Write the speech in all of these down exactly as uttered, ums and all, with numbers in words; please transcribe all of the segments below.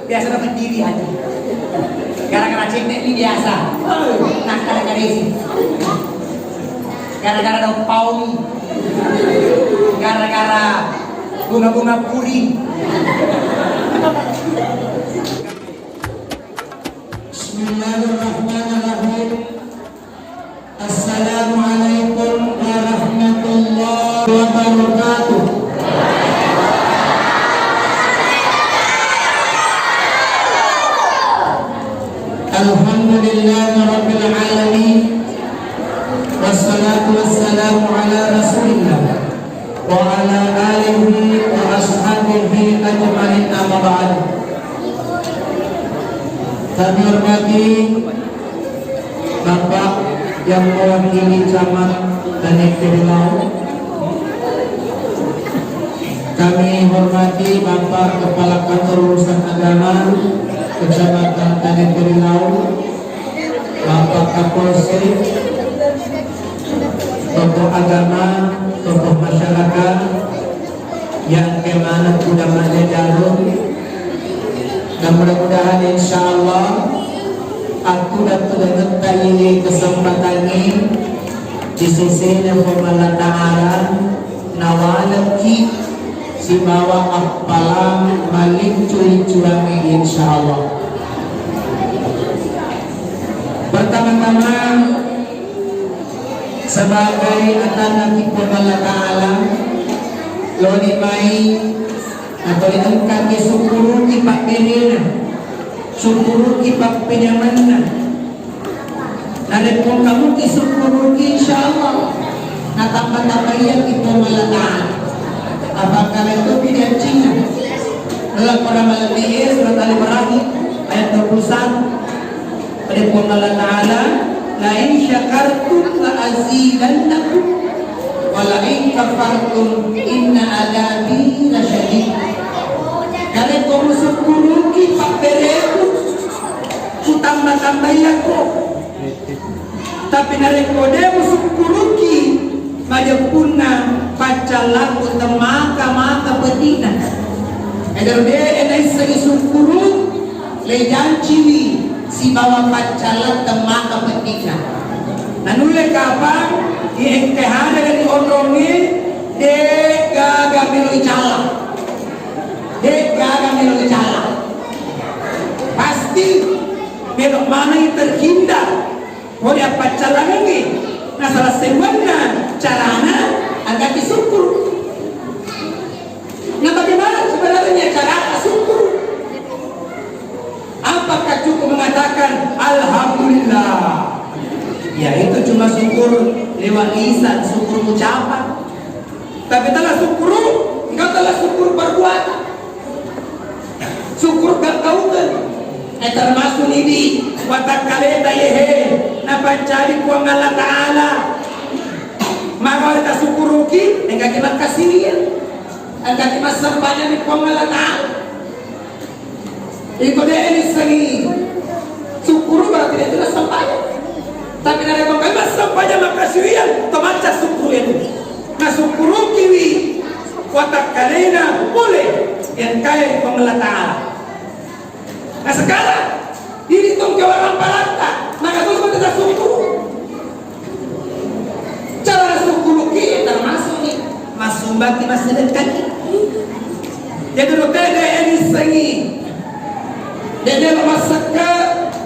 Biasa dapat diri aja. Gara-gara cendek ini biasa. Nakal-nakalesi. Gara-gara daun pauni. Gara-gara bunga-bunga puri. Bismillahirrahmanirrahim. Assalamualaikum warahmatullahi wabarakatuh. Alhamdulillahi rabbil alamin. Wassalatu wassalamu ala Rasulillah wa ala alihi wa ashabihi ajmain, amma ba'd. Kami hormati Bapak yang mewakili Camat Tanjung Kerilau. Kami hormati Bapak Kepala Kantor Urusan Agama Kecamatan Tanjung Kerilau, Bapak Kapolsek, tokoh agama, tokoh masyarakat, yang kemana kuda maja jarum, dan mudah-mudahan insyaallah aku dan tudangetta ini kesempatan ini di sisi Puang Allah Ta'ala nawalekki sibawa appalang malincu-lincuangngi, insyaallah. Pertama-tama, sebagai atanna Puang Allah Ta'ala, loni mai atau engkaki sukkuruki pabberena, sukkuruki pappenyamenna. Narekko engka muki sukkuruki, insyaallah natamba-tambaiakki Puang Allah Ta'ala. Apakala itu pilihan Cina. Dalam Quran malebbi surat Al Ibrahim ayat dua puluh satu. Pada Puang Allah Ta'ala, "La in syakartum la azidannakum, wa la in kafartum inna adzabi lasyadid." Narekko musukkuruki pabbereku, kutamba-tambaiakko. Tapi narekko de musukkuruki, majeppunna paccallaku temmaka-maka peddi'na. Ero de naissengi sukkuru, le janciwi sibawa paccalla temmaka peddi'na. Nanulle kapang di engke hada dari onrongnge, de gaga melo icalla. De gaga melo icalla. Pasti melo manengi terhindar. Pole appaccallangengngi, nasala seuwanna carana engkaki sukkuru. Nah, bagaimana sebenarnya carata sukkuru? Apakah cukup mengatakan alhamdulillah? Ya, itu cuma syukur lewat lisan, syukur ucapan. Tapi tala sukkuru, engka tala sukkuru perbuatan. Sukkuru gaukan. Eh, termasuk ini watakkaleta yehe napancadi Puang Allah Ta'ala. Maka wale tasukkuruki, engkaki makkasiwiang. Engkaki massempajang di Puang Allah Ta'ala. Iko de nissengi sukkuru berarti de tu nassempajang. Tapi narekko engka massempajang makkasiwiang, to macca sukkuru itu. Nasukkurukiwi watakkalena pole engkae ri Puang Allah Ta'ala. Nah, sekarang diri tongke warang palatta, maka tu seperti tasukuru. Cara sukkuruki termasuk ni massumbaki, massedekkaki. Jadi lo tede nissengi de melo massekka,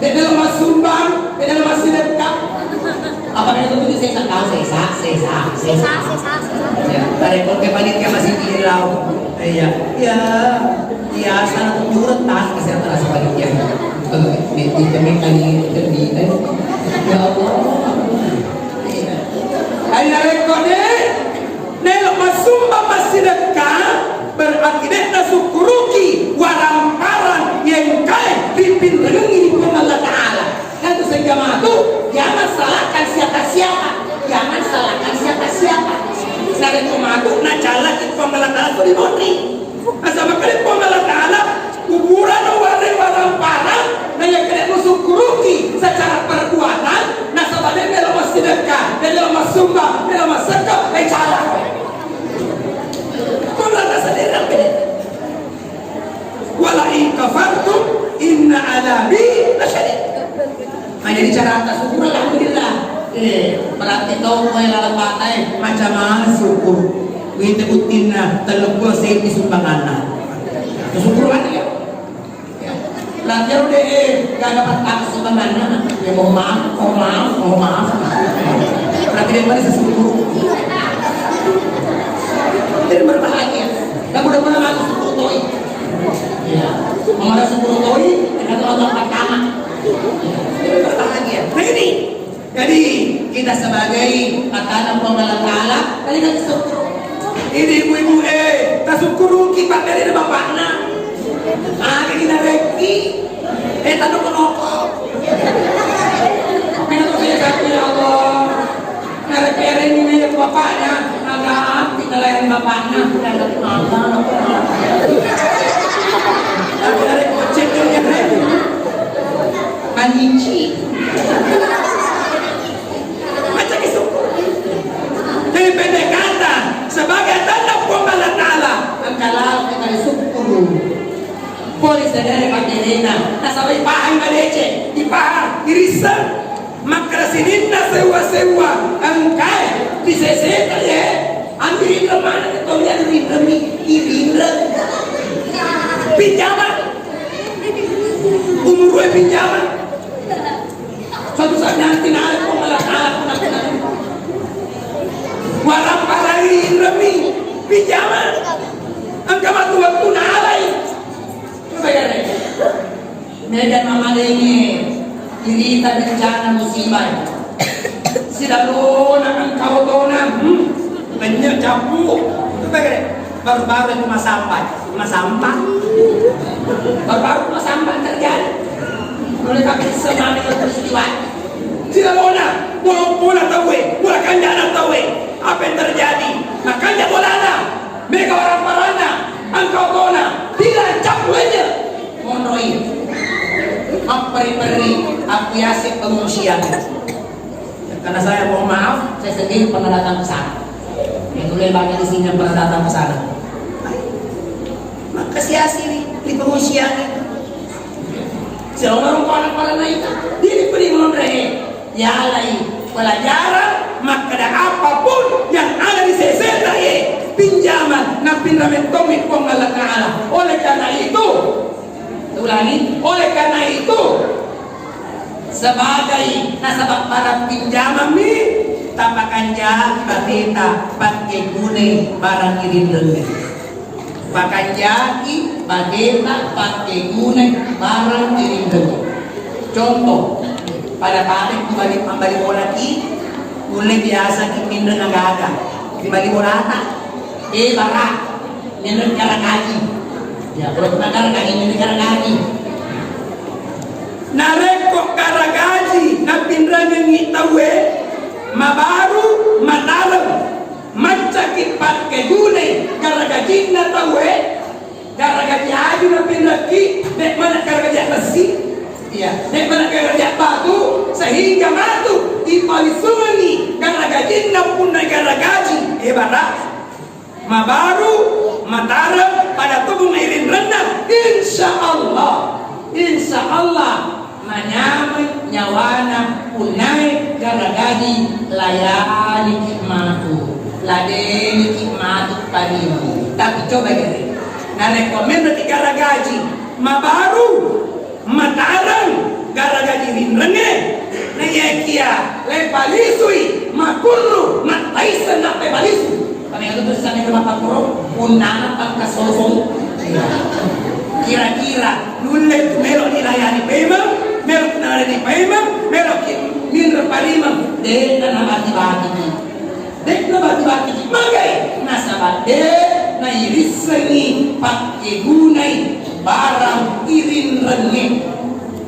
de melo massumbang, de melo massidekka. Apa itu tuh sesa, tahu sesa, sesa, sesa. Sesa, sesa, sesa. Ya, tarik ke panitia masih di lau. Iya, iya. Iya, sana tuh turun tas, kasih rasa panitia. Kalau di, di, di, di, di, di, ya Allah. Iya. Ayo, rekode. Naelo massumba massidekka, berarti de'na sukkuruki warang-parang iya engkae ripinrengengngi ri Puang Allah Ta'ala. Nah, itu sehingga matu, jangan salahkan siapa-siapa. Jangan salahkan siapa-siapa. Narekko matu, nacallaki Puang Allah Ta'ala tu ri monri. Nasaba kale Puang Allah Ta'ala, kuburana warre warang-parang, na iya kale musukkuruki secara perbuatan, nasaba de melo massidekka, de melo massumba, de melo massekka, eh, cala. Puang Allah Ta'ala sendiri yang beda. Wala in kafartum inna adzabi lasyadid. Nah, jadi carata syukur, alhamdulillah. Eh, berarti tau koe laleng matae, macam mana syukur? Wite buttinna, tellepulo sepi sumbanganna. Syukur aja. Ya. Berarti udah, eh, gak dapat taksi sumbanganna. Ya, mohon maaf, mohon maaf, mohon maaf. Berarti dia pada sesyukur. Jadi berbahagia. Dan mudah-mudahan masuk syukur toi. Iya. Mamaga syukur toi, ternyata orang pertama. Iya. Jadi berbahagia. Nah, ini. Jadi, kita sebagai atanna Puang Allah Ta'ala, tadi kan syukur. Ini ibu-ibu, eh, tasukkuruki pabbere bapakna. Aga kita reki, eh, tanu kenoko. Kenapa saya sakit, ya Allah? Nare-, pereng ini ya bapaknya, agak api nelayan bapaknya, agak mata. Tapi ada kocek yang lain. Manici. Macam itu. Jadi pendek kata, sebagai tanda Puang Allah Ta'ala, engka lao kita syukur. Pole sedere pakerena, nasaba ipahang madeceng, ipahang, irisseng. Makkeda sininna sewwa-sewwa engkae ri seseta ye, anu irinreng maneng tau, iya irinreng mi, irinreng. Pinjaman. Umurue pinjaman. Suatu saat nanti nalai Puang Allah Ta'ala punna-punna. Warang-warang irinreng mi, pinjaman. Engka matu wettu nalai. Coba ya, Rek. Mega namalengnge irita bencana musibah. Sidallona engka otona, hmm, lenynye cappu. Itu bagaimana? Baru-baru itu masampah, masampah. Baru-baru masampah terjadi. Mulai kami semani peristiwa. Sidallona, bola-bola tauwe, bola kanjana tauwe. Apa yang terjadi? Makanya bolana, mega orang parana, engka otona, tidak cappu lenynye. Monroi. Mapperi-peri, akkiaseng pengungsian. Karena saya mohon maaf, saya sendiri pernah datang ke sana. Yang dulu yang banyak di sini yang pernah datang ke sana. Maka siasi di, di pengungsian itu. Siapa orang pada pada naik? Dia diberi monroi. Yalai pelajaran, makkeda apapun yang ada di seseta ye, pinjaman, napinreng mettommi Puang Allah Ta'ala. Oleh karena itu, ulangi, oleh karena itu, sebagai nasaba barang pinjaman mi, tapakanjaki bateta, pakkegunai barang irinrengnge. Pakanjaki bateta pakkegunai barang irinrengnge. Contoh, pada-pada ku bali, mambali bolaki, nulle biasaki minreng aga-aga ri bali bolata. Eh, bara, minreng garagaji. Ya, kalau kita garagaji, minreng garagaji. Narekko garagaji napinrengengngi tauwe, mabaru, matareng. Maccaki pakkegunai garagajinna tauwe, garagaji aju napinrekki, de' maneng garagaji abbessi, iya, de' maneng garagaji abbatu, sehingga matu ipalisungengngi garagajinna punna garagaji, ebara, mabaru, matareng, pada tubung irinrenna, insya Allah, insya Allah, manyameng nyawana punnae garagaji layaniki matu, ladeniki matu parimeng. Tapi coba gare, narekko menreki garagaji mabaru, matareng, garagaji rinrengnge, naiyakia le palisui makurru mattaisseng nappai palisu. Karena itu tulisannya ke Bapak Guru, punnana pangka sosong. Kira-kira nulle tu melo dilayani paimeng, melo tu nalayani paimeng, melo ki minreng parimeng, de'na nabati-batiki. De'na bati-batiki. Magai? Nasaba de' nairissengi pakkegunai barang irinrengnge.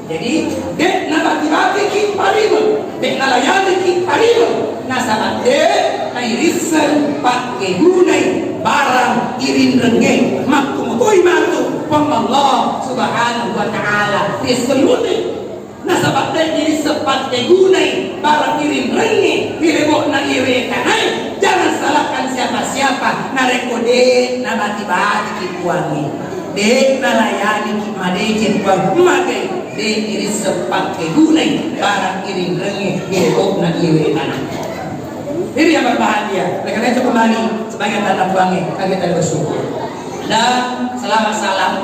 Jadi, de' nabati-batiki parimeng, de' nalayaniki parimeng, nasaba de' nairisseng pakkegunai barang irinrengnge. Makkumutui matu Puang Allah Subhanahu wa Ta'ala. Riisseng mutu. Nasaba de' nairisseng pakkegunai barang irinrengnge ri lebo'na iyewe tanae. Jangan salahkan siapa-siapa narekko de' nabati-batiki Puangnge. De' nalayaniki madeceng, magai de' irisseng pakkedunai barang irinrengnge di lebo'na iyewe tana. Jadi yang berbahagia, oleh karena itu kembali sebagai anak Puangnge, kami tadi bersyukur. Dan selawat salam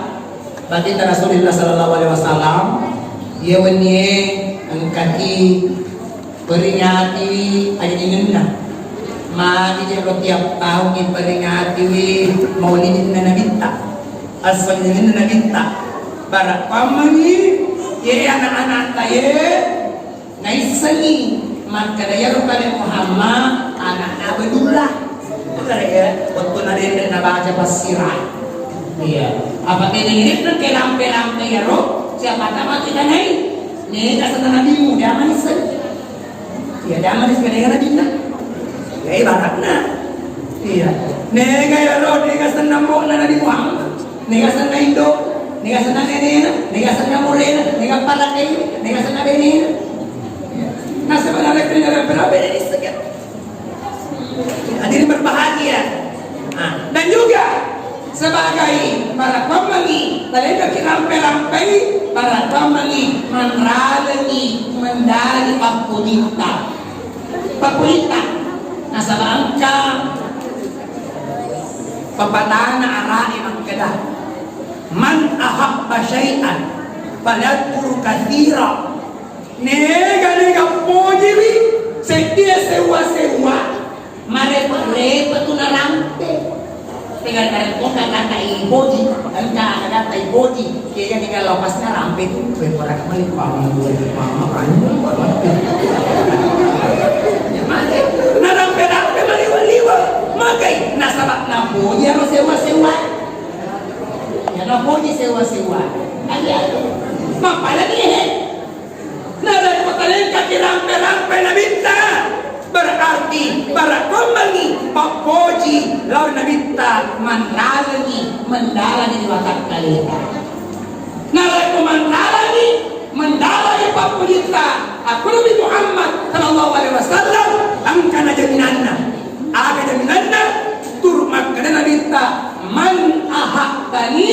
Baginda Rasulullah sallallahu alaihi wasallam, iye wennie engkaki peringati ajingenna. Magi je ro tiap taung iperingatiwi maulidinna Nabitta, assangenna Nabitta. Barakkuammengi ye anak-anakta ye naissengi makkeda iyaro Nabi Muhammad anakna Abdullah. Pegare ya, wettu nadenre nabaca passira. Iya. Apa bene ini ke lampe-lampe iyaro siapa nama kita nai? Nega senna nabimu, de' manisseng. Iya, de' manisseng, nega nabinna. Ya, ibaratna. Iya. Nega iyaro, nega senna mbo'na Nabi Muhammad. Nega senna indo, nega senna nenena, nega senna murena, nega parakai, nega senna benena. Iya. Nah, sebenarnya kena berapa ini sekian? Hadirin berbahagia. Nah, dan juga sebagai para pembangi, tadi kita rampe-rampei para pembangi menralengi mendali pappulitta. Pappulitta. Nasaba engka papatana arae makkeda, "Man ahabba syai'an falyadkur katsira." Nega-nega pojiwi seddie sewwa-sewwa, marepe-repe tu narampe. Tega-tega kata ipoji, engka kata ipoji, kega-kega lapasna rampe tu, we pada kembali pamang, mama, anu, mama. Ya, mate. Narampe-rampe maliwa-liwa. Magai, nasaba napoji aro sewwa-sewwa. Ya, napoji sewwa-sewwa. Agi-agi. Mapalagi, he. Narekko talengkaki rampe-rampe Nabitta, berarti barakkommengi pappoji lao Nabitta manralengi mendalani ri watakkaleta. Narekko manralengi mendalani pappojitta, aku Nabi Muhammad sallallahu alaihi wasallam engkana jaminanna. Aga jaminanna? Turu makkeda Nabitta, "Man ahabbani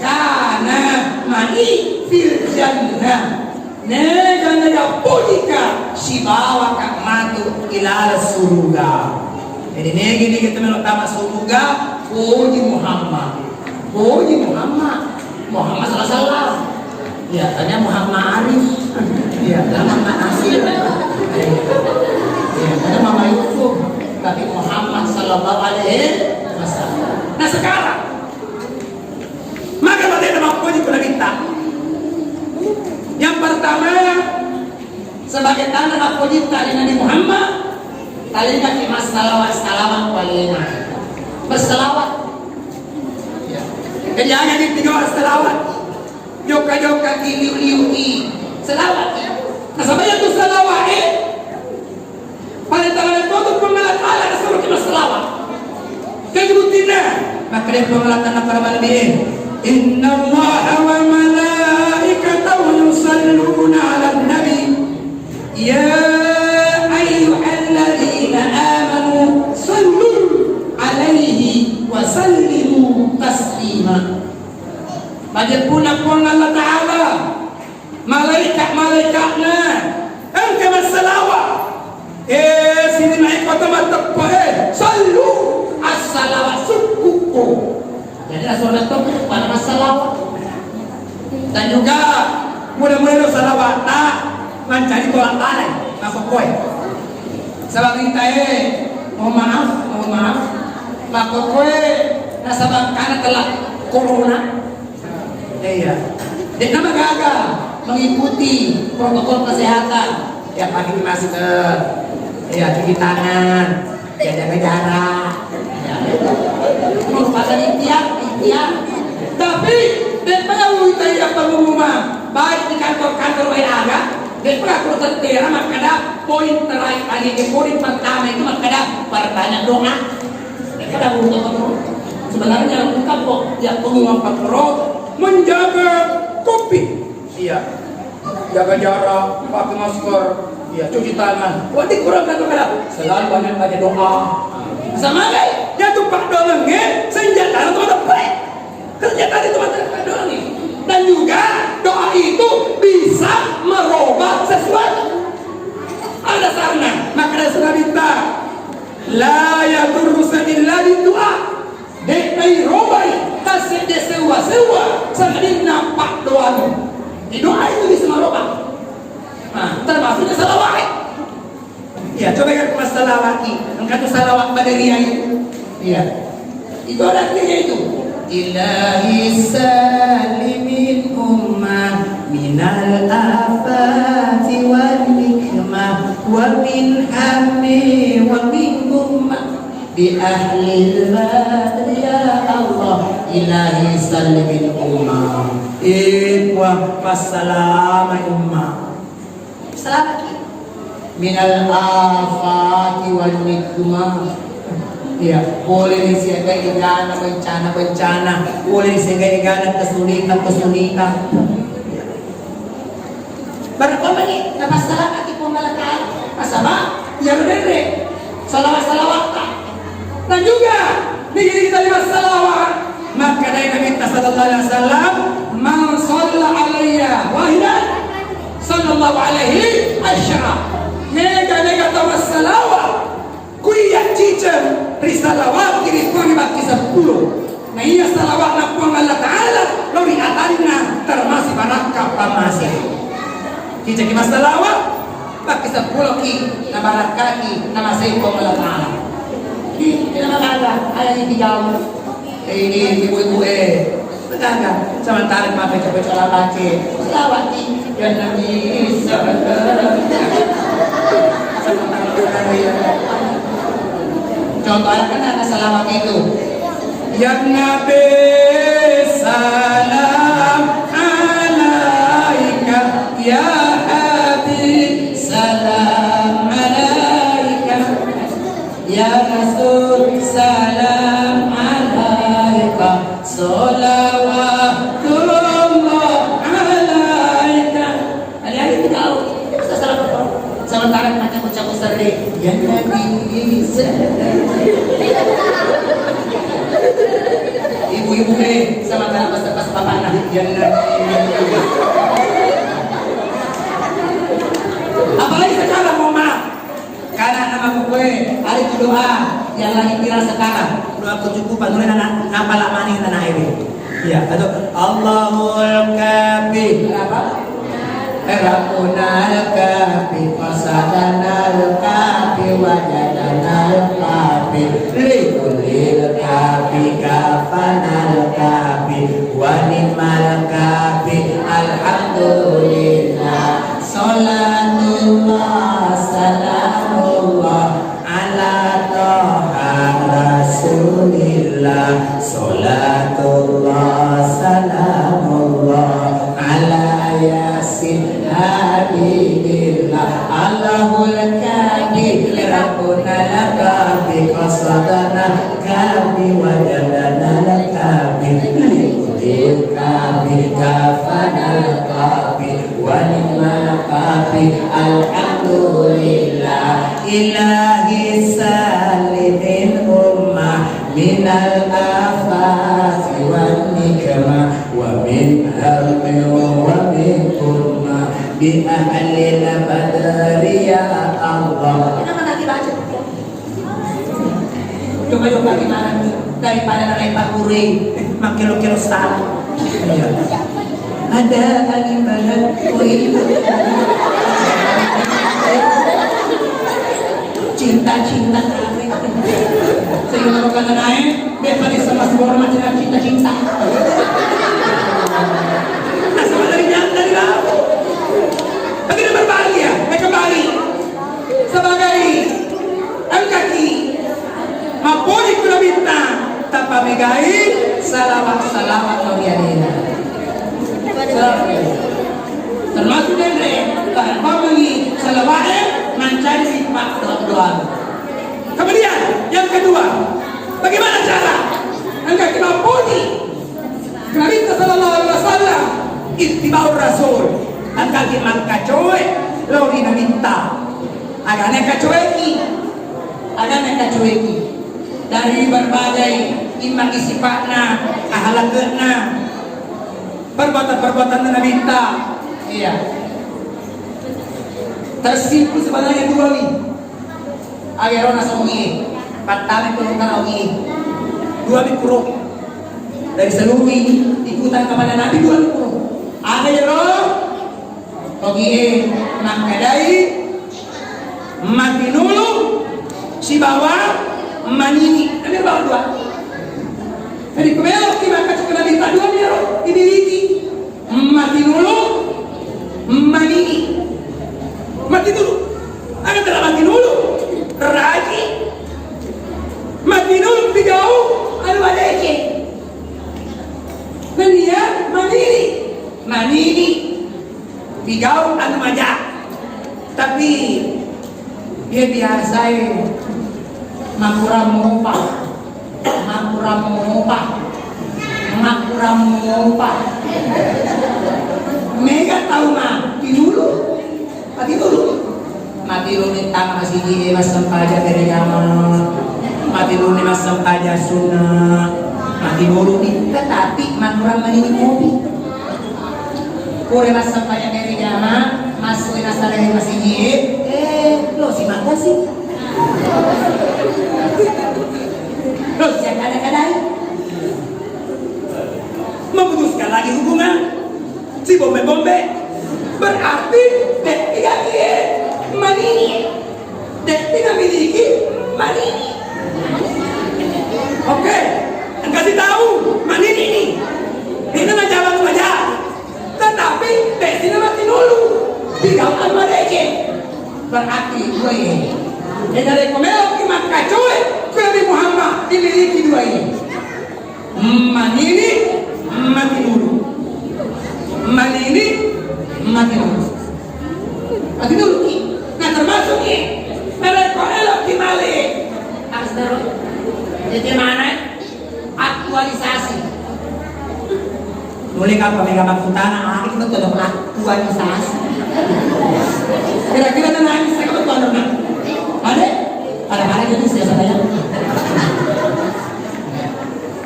kana ma'i fil jannah." Nega-nega pojika, sibawaka matu ilaleng suruga. Jadi nega-nega tu melo tama suruga, poji Muhammad. Poji Muhammad. Muhammad sallallahu alaihi wasallam. Ya, tanya Muhammad Arif. Ya, tanya Muhammad Nasir. Ya, tanya Muhammad Yusuf. Tapi Muhammad sallallahu alaihi wasallam. Nah, sekarang Maka batena mappoji ko Nabitta. Yang pertama, sebagai tanda mappojitta ri Nabi Muhammad, talengkaki massalawat-salawat ko alena. Berselawat. Ya. Jadi aga di tiga selawat. Jokka-jokka ki liu-liu ki selawat. Nasaba iya tu selawat e. Pada tangan itu tu Puang Allah Ta'ala disuruh kita selawat. Jadi buktinya, maka dia Puang Allah Ta'ala pada malam ini, "Inna Allah wa malaikatahu yusalluna ala nabi. Ya ayyuhalladzina amanu sallu alaihi wa sallimu taslima." Pada puna Puang Allah Ta'ala, malaikat-malaikatna engka massalawa. Eh, sini naik kota mateppa, eh, sallu assalawat sukkuku. Jadi, rasul mateppa pada massalawa. Dan juga, mudah-mudahan salawat tak mencari tolak balik. Apa kue? Sebab kita, eh, mohon maaf, mohon maaf. Maka kue, nasabang karena telah corona. Iya. De'na magaga mengikuti protokol kesehatan. Ya, pakai masker. Ya, cuci tangan. Ya, jaga jarak. Ya. Merupakan ikhtiar, ikhtiar. Tapi, de'pa kita yang pengumuman, baik di kantor-kantor W A, de'pa aku tentera makkeda poin terakhir tadi, poin pertama itu makkeda perbanyak doa. De'pa aku tentera. Sebenarnya bukan kok, ya, pengumuman pertama menjaga covid. Iya. Jaga jarak, pakai masker, iya, cuci tangan. Wati kurang kan kada? Selalu banyak baca doa. Sama kan? Ya tu pak doang nge, senjata tu ada baik. Ternyata itu mata doang. Dan juga doa itu bisa merubah sesuatu. Ada dasarna, maka ada Nabitta, la yadurru illa biddu'a. De' nairobai tasedde sewwa-sewwa sangadinna paddoa. Di doa itu bisa merubah. Nah, termasuknya salawat. Iya, coba kan ku massalawaki. Engka tu salawat badariah. Iya. Itu ada artinya itu. Ilahi salimin ummah minal afati wal nikmah wa min hammi wa min gummah bi ahlil badri ya Allah. Ilahi salimin ummah. Eh, wa passalama ummah. Salamaki. Minal afati wan nikmah. Iya, pole ri siaga egana bencana-bencana, pole ri siaga egana kesulitan-kesulitan. Barakkomi napassalamaki Puang Allah Ta'ala. Nasaba, iya ro denre salawat-salawatta. Dan juga, di kita lima salawat. Makkedai Nabitta sallallahu alaihi wasallam, "Man shalla alayya wahidan, sallallahu alaihi asyara." Mega-mega tau massalawa, kuiya ciceng risalawat ri Puang bakki seppulo. Na iya salawatna Puang Allah Ta'ala, lo ri atanna termasuk barakka pammase. Cicengki massalawa, bakki seppuloki, nabarakkaki, namasei Puang Allah Ta'ala. Di, di nama kata, ayat ini jauh. Ini ibu-ibu, eh, pedagang, sementara maka coba-coba baca, selawati, ya Nabi, sallallahu. Contohnya kan ada selawat itu. Ya Nabi, salam alaika, ya Habib, salam alaika. Ya Rasul, salam alaika, salawatullah alaika. Ada lagi tidak tahu? Itu bisa salah apa? Sementara macam ucap besar deh. Ya Nabi, ibu-ibu deh, sementara pas pas bapak nah. Ya Nabi. Apalagi sekarang, mohon maaf. Karena nama kue, ada doa yang lagi viral sekarang. Doa kecukupan, mulai anak, apa lama nih tanah air? Iya, atau Allahul Kafi. Apa? Rabbunal Kafi, Qasadanal Kafi, Wajadanal Kafi, Likulil Kafi, Kafanal Kafi, Wanimal Kafi, Alhamdulillah. Salatullah, salamullah, ala Toha Rasulillah. Salatullah, salamullah, ala Yasin Habibillah. Allahul Kafi, Rabbunal Kafi, Qasadanal Kafi, Wajadanal Kafi, Likulil Kafi, Kafanal Kafi, Wanimal Kafi, Alhamdulillah. Ilahi salimin ummah minal afati wan nikmah wa min hammi wa min kummah bi ahlil badri ya Allah. Kenapa nggak dibaca? Coba-coba gimana nih? Daripada nalai pakure, makkelo-kelo salah. Iya. Ada angin barat, oh iya. Cinta-cinta kami. Sehingga kalau kata naik, dia pada sama semua orang macam cinta-cinta. Nah, sama dari jam dari lalu. Tapi dia berbahagia, dia kembali. Sebagai engkaki mappoji ku Nabitta, tapamegai salawat-salawat lao ri alena. Termasuk denre, tarebbammengi salawat e mancaji sifat doa. Kemudian yang kedua, bagaimana cara engkaki mappoji Nabitta sallallahu alaihi wasallam, ittiba'ur rasul. Engkaki mangkacoe lao ri Nabitta. Agana kacoeki? Agana kacoeki? Dari berbagai Imma sipa'na, akhlakna, perbuatan-perbuatan Nabitta. Iya. Tersimpul sebenarnya dua nih. Aga ero naseng Ogi e, pattama ko engka na Ogi e. Dua mi kuro. Dari seluruh ini, ikutan kepada Nabi dua mi kuro. Aga ero? Ogi e, makkedai, matinulu sibawa manini. Nabi bawa dua. Jadi, ko meloki makkacoka Nabitta dua mi ero dimiliki. Matinulu, manini. Matinulu. Aga tala matinulu? Raji. Matinulu pigau anu madeceng. Nennia manini. Manini. Pigau anu maja. Tapi, dia biasa e makurang mopa. Makurang mopa. Makurang mopa. Mega tau matinulu. Matinulu. Matinulu ni tama masigi e massempajang berjamaah. Matinulu ni massempajang sunnah. Matinulu ni, tetapi makurang manini mopi. Pura massempajang berjamaah, massu e nasare masigi e, eh, lo si makosi. Lo si kada-kadai. Memutuskan lagi hubungan. Si bombe-bombe. Berarti, de' tiga kie. Manini. De' tiga miliki. Manini. Oke. Engka si tahu. Manini ni. Ini mah jalan aja. Tetapi, de' sini mati dulu. Tiga almareke. Berarti, dua ini. Jadi, dari komeo ki makkacoe. Kue Nabi Muhammad. Dimiliki dua ini. Manini, matinulu. Manini, matinulu. Matinulu ki. Nah, termasuk ki. Narekko elo ki male. Harus terus. Jadi mana? Aktualisasi. Mulai kapan mega makkutana, ah, itu betul dong, aktualisasi. Kira-kira nangis saya betul dong. Ada? Pada-pada gitu sih saya.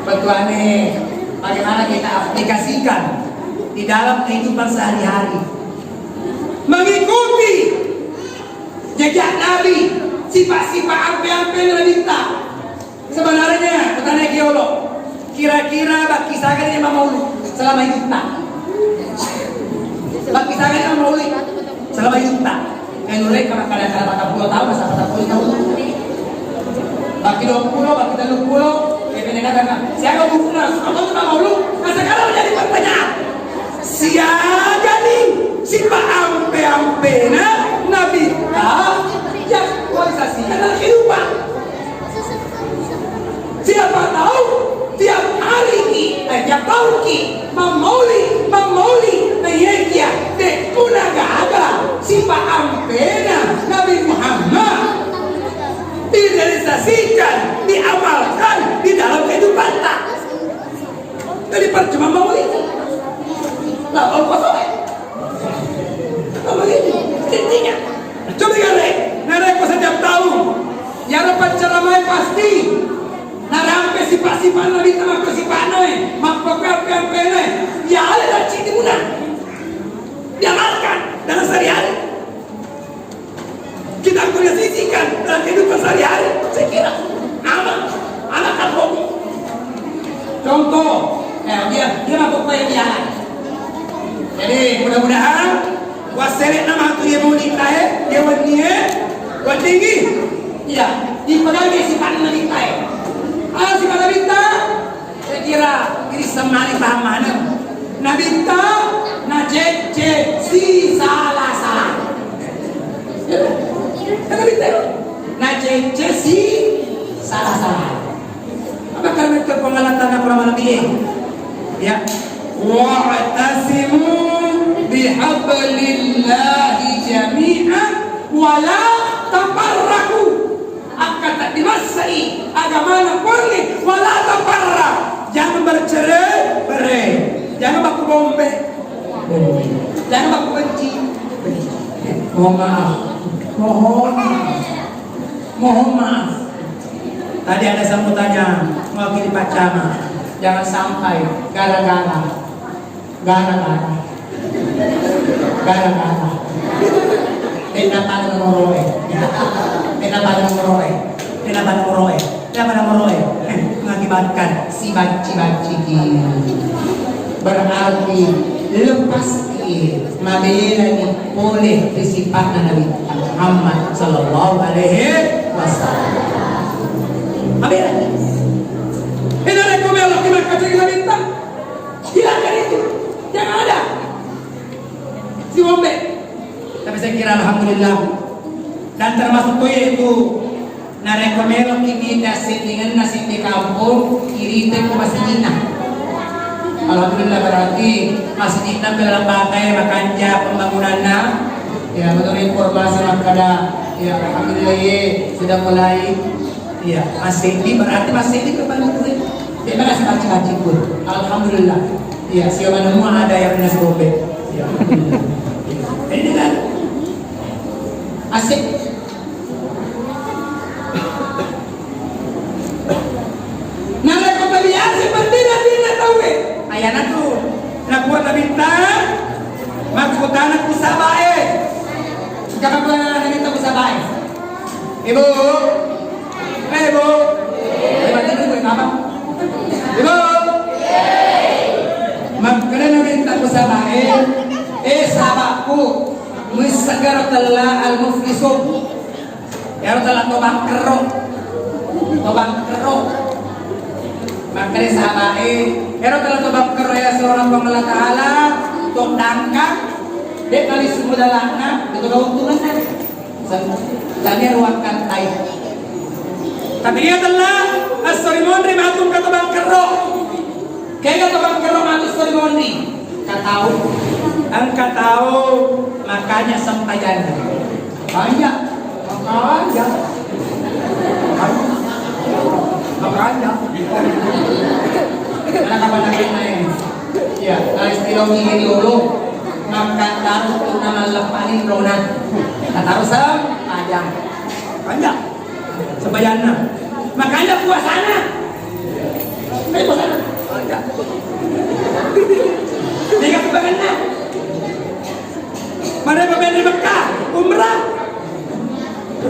Petuane, bagaimana kita aplikasikan di dalam kehidupan sehari-hari? Mengikuti jejak Nabi, sifat-sifat ampe-ampe Nabitta. Sebenarnya, pertanyaan geolo, kira-kira bakkisaga ni mamaulu selama hidupnya? Bakkisaga ni mamaulu selama hidupnya? Menurut kamu, kadang-kadang patappulo tahun, masa patappulo tahun. Baki dua puluh, baki tiga puluh, eh, pendekatan, siapa bukunya? Apa tuh nama lu? Nah, sekarang menjadi pertanyaan. Siaga ni sipa ampe-ampena Nabitta yang kualisasikan dalam kehidupan? Siapa tahu tiap hari ki, eh, tiap tahun ki, mamauli, mamauli, na iyakia, de' puna gaga sipa ampena Nabi Muhammad direalisasikan, diamalkan di dalam kehidupan ta. Jadi percuma mauli. Lah, kalau kosong, eh. Apa begitu? Intinya, coba ya, Rek. Nah, Rek, setiap tahun, ya, ada pacaran main pasti. Nah, rampe sifat-sifat Nabi, sama sifat Nabi, maka apa yang pernah, ya, ada tak citi guna. Diamalkan dalam sehari-hari. Kita aplikasikan dalam kehidupan sehari-hari, saya kira aman, aman kan hobi. Contoh, eh, dia, dia mampu kaya dia. Jadi, mudah-mudahan, wassele nama tu dia mau nikah, eh, dia wenni, eh, weddingi. Iya, dipegang dia sifat nikah, eh. Ah, sifat nikah. Saya kira iri semani paham maneng. Nabitta nacecce si sala-sala. Nabitta nacecce si sala-sala. Apa karena itu pengalatan apa malam ini? Ya. Wa'tasimu bihablillahi jami'an wa la tafarraqu. Akkataddimassai agamana Puangnge, wala tafarra, jangan bercerai-berai, jangan baku bombe, jangan baku benci. Mohon maaf, mohon maaf, mohon maaf. Tadi ada sambutannya, Oke, Pak Camat, jangan sampai gara-gara, gara-gara, gara-gara. Tena pada nomoroe, tena pada nomoroe, tena pada nomoroe, tena pada nomoroe. Eh, mengakibatkan si banci-banci ki. Berarti lepas ki mabelani pole ri sipatna Nabi Muhammad sallallahu alaihi wasallam. Mabelani. Ina rekko melo ki makkacau Nabitta, hilangkan itu. Jangan ada. Si bombe. Tapi saya kira alhamdulillah. Dan termasuk to yaitu narekko melo ki mita settingenna seddi kampong, irite ko masjidna. Alhamdulillah, berarti masjidna pela batae makanja pembangunanna. Ya, menurut informasi makkada, ya, alhamdulillah, ye, sudah mulai. Iya, masseddi, berarti masseddi ke paling kue. Dia mana si kaci-kaci kue. Alhamdulillah. Iya, siapa nemu ada yang punya si bombe. Iya, alhamdulillah. Jadi dengan asik. Nah, rekko tadi asik, penting nanti nak tahu, eh. Ayana tu. Nah, kuat Nabitta, makkutana ku sahabae. Siapa kuat Nabitta ku sahabae? Ibu? Eh, Ibu? Ibu, Ibu, apa? Ibu? Makkeda Nabitta ku sahabae, eh, sahabatku, muissegga ro tella al-muflisu. Ero tella to bangkerro. To bangkerro. Makkeda sahabae, ero tella to bangkerro ya seorang Puang Allah Ta'ala, to dangka, de' kali semua dalanna, itu keuntungan kan. Tania ruang kantai. Tapi dia telah, eh, sorry monri matung kata bangkerro. Kega to bangkerro matu sorry monri. Engka tau, engka tau, makanya sempajanna. Makanya, makanya, makanya. Karena kapan lagi naik? Ya, kalau istilah ini dulu, maka taruh nama lepanin rona. Kata taruh sempajang. Panjang. Sembayanna. Makanya puasana. Makanya puasana. Makanya. Dia kebangetan. Mana pemain di Mekah? Umrah.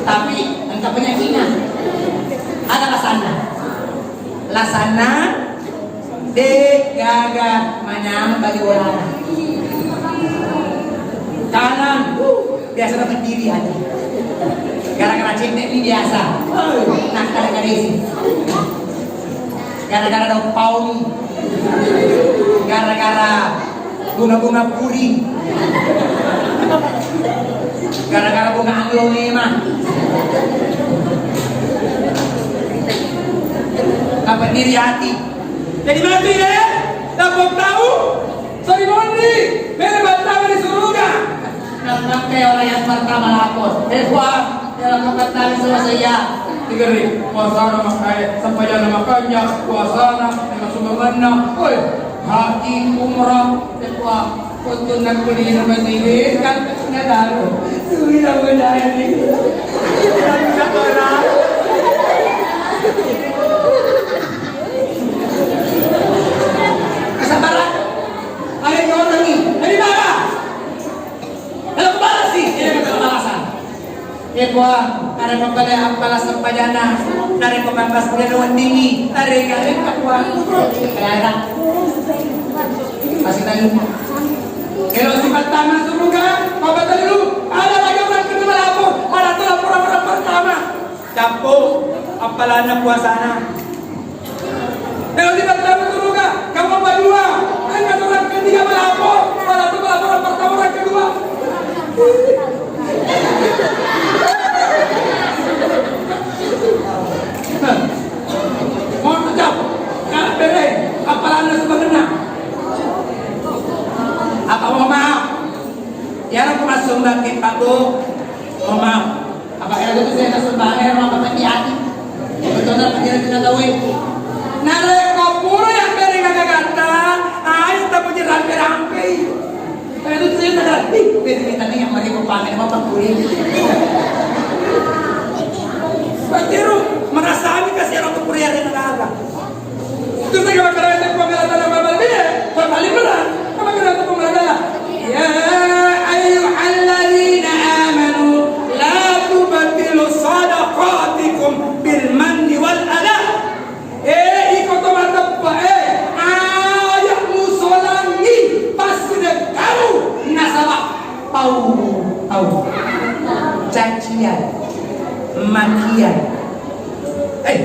Tapi engka penyakitnya. Ada lasanna. Lasanna de' gaga manyameng bali bolana. Kanang, biasa dapat diri aja. Gara-gara cendek ini biasa. Nah, gara-gara isi. Gara-gara daun pauni. Gara-gara bunga-bunga puri. Gara-gara bunga aglonema. Apa diri hati. Jadi mati deh. Dapat tahu. Sorry monri. Mere battama di suruga. Nah, sampai orang yang pertama lapor. Eh, Puang, dalam kata selesai ya. Tigeri, puasana makanya, sempajana makanya, puasana, dengan sumbanganna. Woi, haji umrah, eh, Puang, untuk nak kuliah masih kan, nggak tahu. Sudah menjadi. Tidak bisa orang. Kesabaran. Ayo, orang ini. Dari mana? Dalam balas sih, ini kata balasan. Ya, Puang, ada kembali ampala sempajana. Dari pemangkas dia wendingi, dari garing ke Puang. Ada. Masih tadi. Kalau sifat taman suruga, Bapak tadi lu, ada lagi orang kedua lapor, ada tuh laporan orang pertama. Cappu, appalanna puasana. Kalau di pertama suruga, kamu apa dua? Kan kata orang ketiga melapor, malah tuh melapor orang pertama, orang kedua. Mau ucap, kalau bere, appalanna sebenarnya. Apa mau maaf? Ya, aku masuk bagi Pak Bu. Mau maaf. Apa kira itu saya kasih bahan ya, apa tadi hati? Betul, apa dia tidak tahu itu? Narekko pura yang beri kata-kata, ayo tak punya rampe-rampe. Itu saya sadar, ih, beri kita nih yang mari mau pakai apa kulit. Berarti lu merasa ini kasih orang tuh pura yang ada. Au, au. Cacian. Makian. Eh,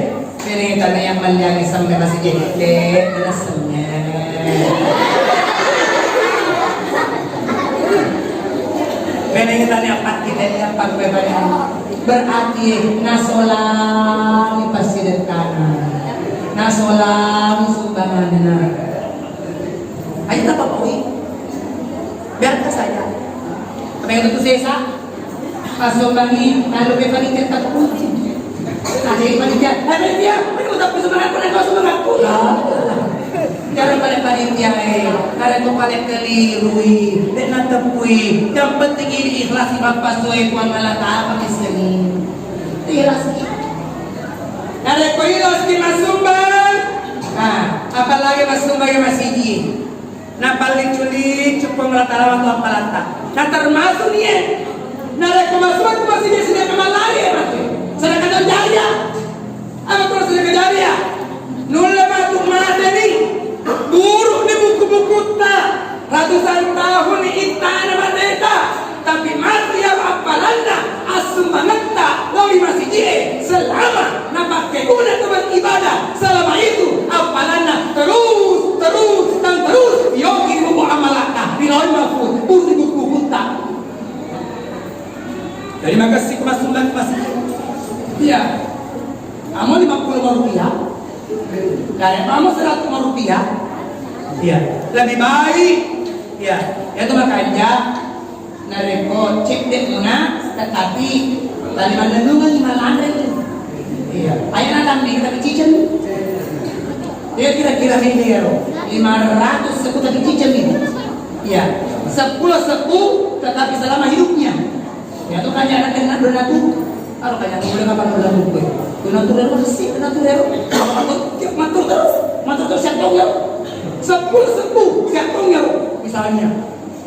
bene tana yang maliang semme masih jete, mana semme. Bene tana yang pati, tana yang pati, berarti nasolami passidekkana. Nasolami sumbanganna. Ayo tak apa-apa, wi. Biarkan saja. Apa yang itu sesa? Pasombangi, lalu ke panitia tak kunci. Ada yang panitia, "Hai panitia, ini mau tak semangatku, nak kau semangatku." Ya. Jangan pada panitia, eh. Karena itu paling keliru, wi. Dan nanti, wi. Yang penting ini ikhlas, Bapak, sesuai Tuhan Allah Ta'ala, pakai seni. Ikhlas. Narekko iloski massumbang, nah, apalagi massumbang yang masigi. Napalliccu-liccu Puang Allah Ta'ala matu appalatta. Na termasuk nie, narekko massumbang ku masigi, sediakan malari matu. Sedekah jariah. Apa tu sedekah jariah? Nulle matu mateni. Buruk ni buku-bukutta. Ratusan tahun ittana merdeka, tapi mati ya appalanna assumbangetta lao ri masigie selama napakkeguna teman ibadah selama itu appalanna terus, terus, dan terus yogi buku amalakna ri Lauhil Mahfuz, buku bukuta. Jadi makasih massumbang masigi. Iya. Kamu lima puluh rupiah. Dari kamu seratus rupiah, iya, lebih baik. Iya, itu makanya narekko cedde muna, tetapi tali mannennungengngi malanre itu. Iya, ayo nanam nih, tapi cicen. Dia kira-kira ini ya, lima ratus sebut tapi cicen ini. Iya, sepuluh sebbu, tetapi selama hidupnya. Ya tuh, kanya anak kena donatu. Kalau kanya boleh apa donatu gue? Donatu dan masih donatu ya. Apa tuh? Tiap matur terus, matur terus siap dong ya. Sepuluh sebbu siap dong ya. Misalnya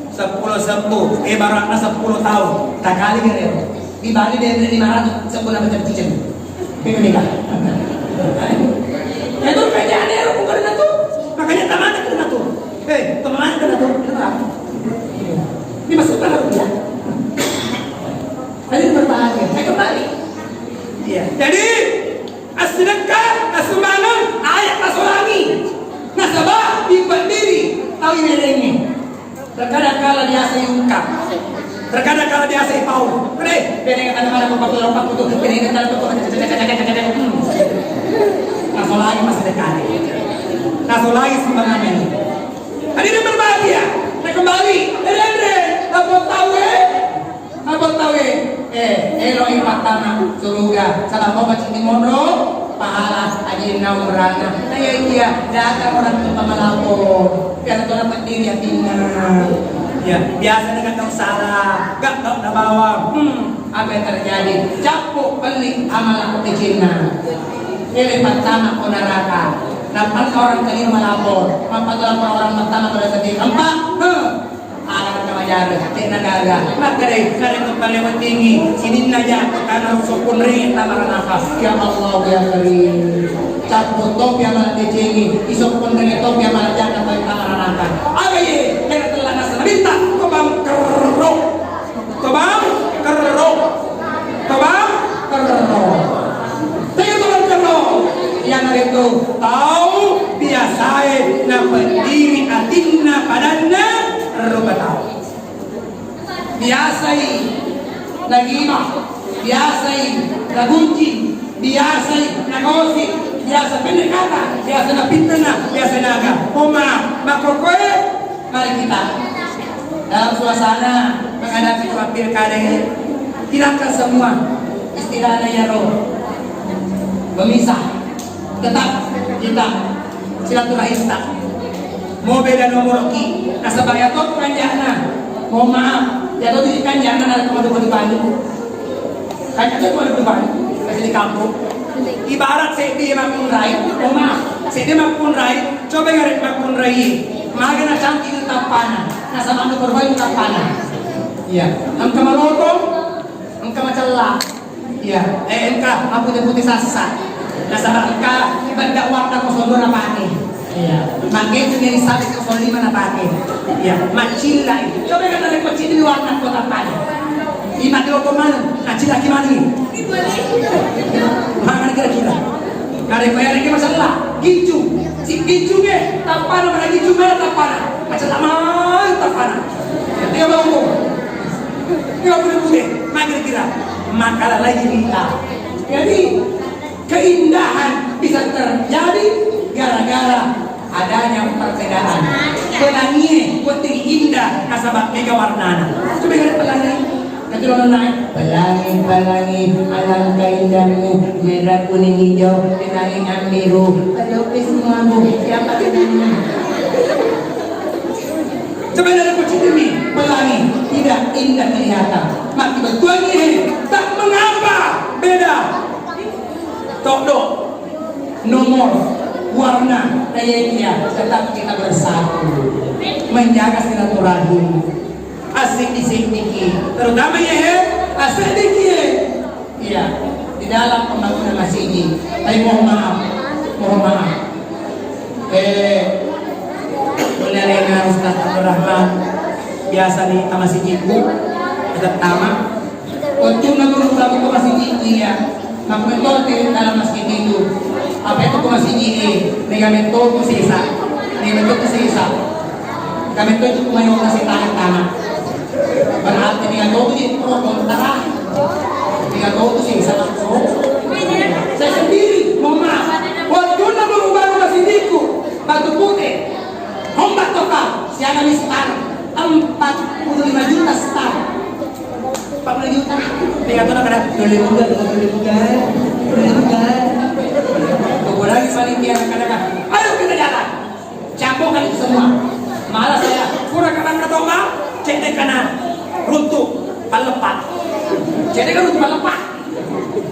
sepuluh sebbu, eh, barakna sepuluh tahun. Tak kali ya. Di Bali dia lima ratus sebbu nama tercicil. Ini nih, Kak. Itu kerjaan ya, bukan donatu. Makanya tamat donatu. Eh, teman donatu. Ini masuk mana rupiah? Tadi berbahagia, saya kembali. Iya. Jadi, assidekka, assumbangeng, aja' tasolangi. Nasaba, ipeddiri, tau iwerengnge. Terkadang kala biasa iungkap. Terkadang kala biasa ipau. Deh, bene kata mana kau pakai lompat itu, bene kata itu, hmm. Tasolangi massidekka. Tasolangi sumbangan ini. Hadirin berbahagia, saya kembali. Rere, apa tahu, eh? Apa tauwe, eh, eloi pattama suruga, saba' mopa ceddi monro pahala ajinna umranna. Na iya, iya, datang orang tua malapor, biasa tona peddiri atinna. Ya, biasa dengan tau salah, gak tau nabawa. Hmm, apa yang terjadi? Cappu pelli amala decenna. Ele pattama ko neraka. Nampak orang kelima malapor, mappato lapor orang pertama pada sedih. Empat, hmm. Ala engka majara, de'na gaga. Makkedai, narekko pale weddingngi, sininna jako tana sopponrengnge tama ranaka. Ya Allah, ya Karim. Cappu topi amala decengnge, isopponrengnge topi amala jaka tama ranaka. Aga ye, kena telah nasa nabitta, ko bangkerro. Ko bangkerro. Tobang kerro. Tega tobang kerro? Iyanaritu tau biasae napeddiri atinna padanna rupa tau. Biasai nagibah, biasai nagunjing, biasai nagosip, biasa pendek kata, biasa napittena, biasa naga. Poma, makkokkoe Mari kita dalam suasana menghadapi pilkada ini, hilangkan semua istilahnya ya roh memisah. Tetap kita silaturahim tak mau beda nomor ki. Nasaba ya toh kanjana. Mohon maaf, ya toh di kanjana ada teman-teman di Bandung. Kan itu boleh berubah, masih di kampung. Ibarat seddi makkunrai, oma, seddi makkunrai, coba ngarek makkunrai. Maga na cantik itu tappana, nasaba anu berubah itu tappana. Iya, engka malotong, engka macella. Iya, eh, engka mapute-pute sassa. Nasaba engka ibadah warna kosong dua napake. Iya, mangkeceng jadi sabit kosong lima napake. Iya, maccillai. Coba kan ada kocini warna kota pada. Ima dua koma enam, maccillaki mani. Mana kira-kira? Kare bayar ke masalah. Gincu, si gincu ke, tapana mana gincu mana tapana. Macam lama tapana. Dia mau. Dia boleh boleh. Mana kira-kira? Makalah lagi minta. Jadi keindahan bisa terjadi gara-gara adanya perbedaan. Pelangie wedding indah nasaba mega warnana. Coba lihat pelangi. Nanti lo nanya, pelangi, pelangi, alangkah indahmu, merah, kuning, hijau, pelangi, biru. Kalau ke semua bu, siapa kenanya? Coba dari kucing demi pelangi, tidak indah kelihatan. Mati bertuangi, tak mengapa beda. Todo, nomor, warna, kayaknya tetap kita bersatu, menjaga silaturahim. Asik-isikniki, terutama ya, he, asik diki, ya. Iya, di dalam pembangunan masjid ini. Tapi mohon maaf, mohon maaf. Eh, mulai dengan Ustaz Abdurrahman, biasa di masjid itu, tetap tamat. Wettunna guru tamu ko masigi, iya. Makkumetto te dalam masigi itu. Apa itu ko masigi, mega metto tu sesa. Mega metto tu sesa. Mega metto itu kumayo masih tanah-tanah. Berarti mega to tu di pro kontra. Mega to tu sesa langsung. Saya sendiri, mohon maaf. Wettunna guru baru masigiku, Batu Putih. Ombak toka, siaga mistar, empat puluh lima juta star. Empat puluh juta. Dia kata nak ada dua ribu kan, dua ribu kan, dua ribu kan. Kau lagi paling dia nak ada. Ayo kita jalan. Campurkan itu semua. Malah saya kurang kadang kata orang, cek deh kena runtuh, palepak. Cek deh kan runtuh palepak.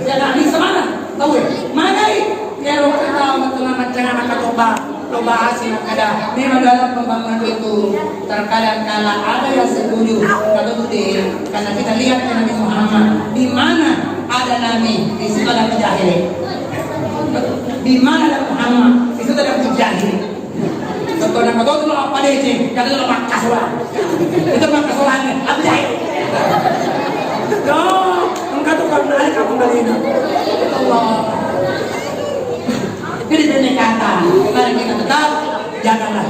Ya, nah, ini semana? Tahu ya? Mana ini? Ya, lo kata, betul nama jangan angkat lomba. Lomba asing ada. Memang dalam pembangunan itu terkadang kala ada yang setuju. Kata tuh deh, karena kita lihat ke Nabi Muhammad, di mana ada Nabi, di situ ada penjahil. Di mana ada Muhammad, di situ ada penjahil. Contohnya, kau tahu apa deh, Cing? Karena lo makas orang. Itu makas orangnya, apa deh? Yo, engkau tuh kalau naik kamu kali ini. Allah. Jadi, pendek kata, mari kita tetap, janganlah.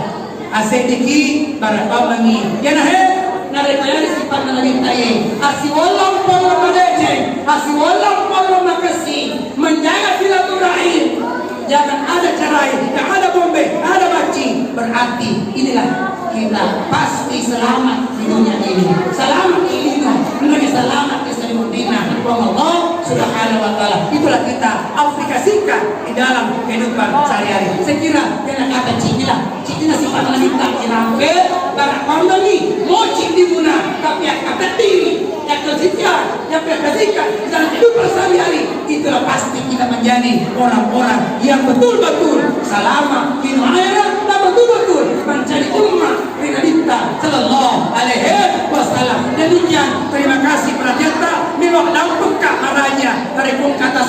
Asediki, barapamani. Ya nah, he, narekko yari sifatna Nabitta e, asiwolong pollo madeceng, asiwolong pollo makessing, menjaga silaturahim. Jangan ada cerai, yang ada bombe, ada baci. Berarti inilah kita pasti selamat di dunia ini. Selamat di dunia, selamat di Salimuddinna Allah Subhanahu wa Taala. Itulah kita aplikasikan di dalam kehidupan sehari-hari. Saya kira dengan kata cina, cina sifat wanita, kira-kira, para kondoni, moci di muna, tapi yang kata diri, yang ketiga, yang ketiga, dalam kehidupan sehari-hari, itulah pasti kita menjadi orang-orang yang betul-betul salama, minum air, dan betul-betul menjadi umat Nabitta sallallahu alaihi wasallam. Demikian, terima kasih perhatian ta, mewah dampekka maraja, tarekung kata